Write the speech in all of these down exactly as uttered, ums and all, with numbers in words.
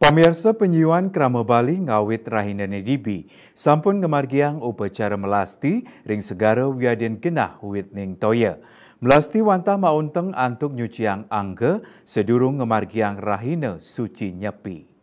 Pamirsa, penyuan krama Bali ngawit rahinané dibi sampun ngamargiang upacara melasti ring segara wiadin genah wit ning toya. Melasti wantah maunteng antuk nyuciang angga sadurung ngamargiang rahina suci nyepi.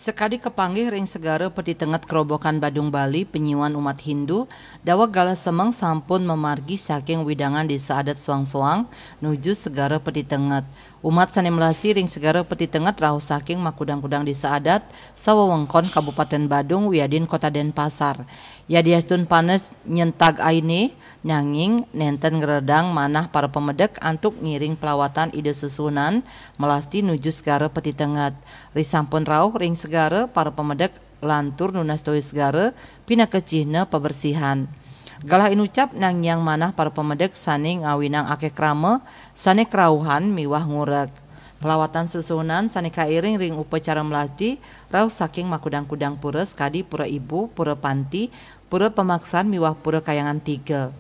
Sakadi kapanggih ring segara Peti Tenget Kerobokan Badung Bali, penyuan umat Hindu, daweg galah semeng sampun mamargi saking wewidangan desa adat soang-soang nuju segara Peti Tenget. Umat sané melasti ring segara Peti Tenget rauh saking makudang-kudang desa adat sawewengkon Kabupatén Badung wiadin Kota Denpasar. Yadiastun panes nyentag ainé, nanging nénten ngredang manah para pamedek antuk ngiring pelawatan Ida Sesuunan melasti nuju segara Peti Tenget. Risampun rauh ring segara, para pamedek lantur nunas toya segara pinaka cihna pabersihan. Galah inucap nangiang manah para pamedek sané ngawinang akéh krama sané karauhan miwah ngurek. Pelawatan sesuunan sané kairing ring upacara melasti rauh saking makudang-kudang pura sakadi Pura Ibu, Pura Panti, Pura Pamaksan miwah Pura Kayangan Tiga.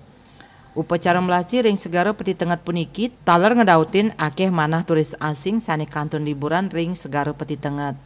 Upacara melasti ring segara Peti Tenget puniki taler ngedautin akéh manah turis asing sané kantun liburan ring segara Peti Tenget.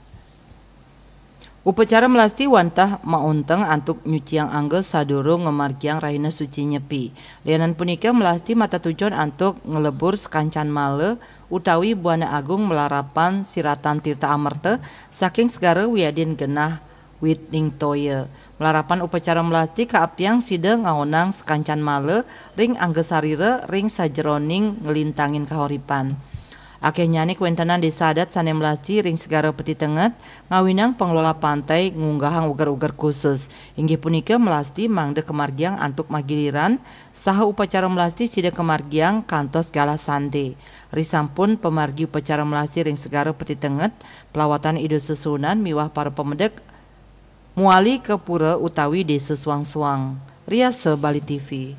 Upacara melasti wantah maunteng antuk nyuciang angga sadurung ngamargiang rahina suci nyepi. Lianan punika, melasti matatujon antuk nglebur sakancan mala utawi buana agung malarapan siratan tirta amerta saking segara wiadin genah wit ning toya. Malarapan upacara melasti kaaptiang sida ngaonang sakancan mala ring angga sarira ring sajeroning nglintangin kahuripan. Akéhnyané kawéntenan desa adat sané melasti ring segara Peti Tenget ngawinang pengelola pantai ngunggahang uger-uger khusus. Inggih punika melasti mangda kamargiang antuk magiliran saha upacara melasti sida kamargiang kantos galah santi. Risampun pamargi upacara melasti ring segara Peti Tenget, pelawatan Ida Sesuunan miwah para pamedek muali ka pura utawi desa suang-suang. Riasa Bali T V.